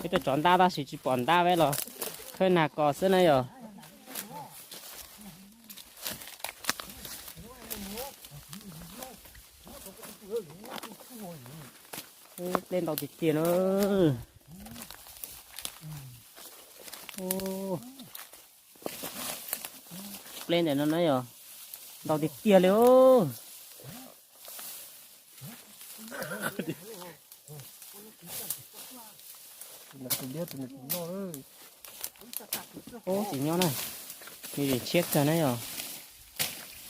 Peb tuaj tso ntab tab sis tsis pom ntab, peb los khawb nag kos xwb na yog. Pleb ntau tiag tiag na. Pleb ntawm no na yog ntau tiag tiag li. Tsis nyob na, me ntsis tshiab kawg na yog.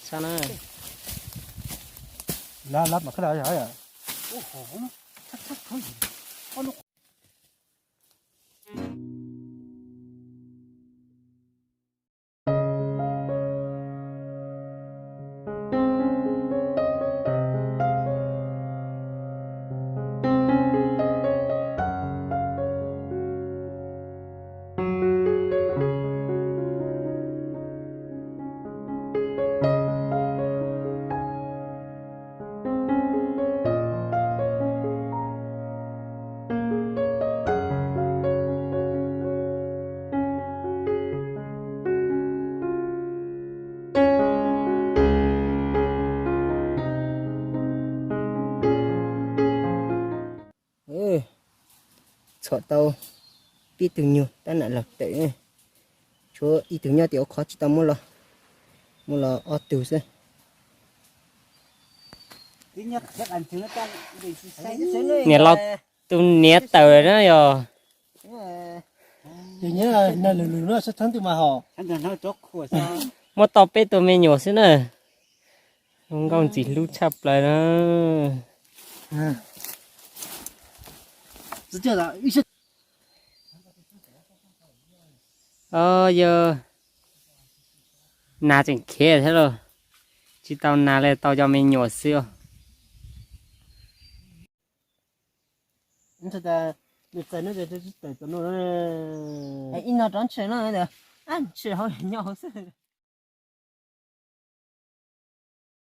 Sab na. Txhom tau peb tug nyuag tab nam los tawm, tshuav ib tug nyob tim ua qhov tsis tau muab los, muab los ob tug xwb. Niam laus tus niam tawm na yog. Muab tau peb tug me nyuam xwb na. Zoo nkauj ntxim hlub tshaj plaws na. Yog nag tseem khiav thiab los, tsis tau nag li, tau cov me nyuam xwb os. Ib no rov ntshe no, ntshe hauv nyob hauv xwb.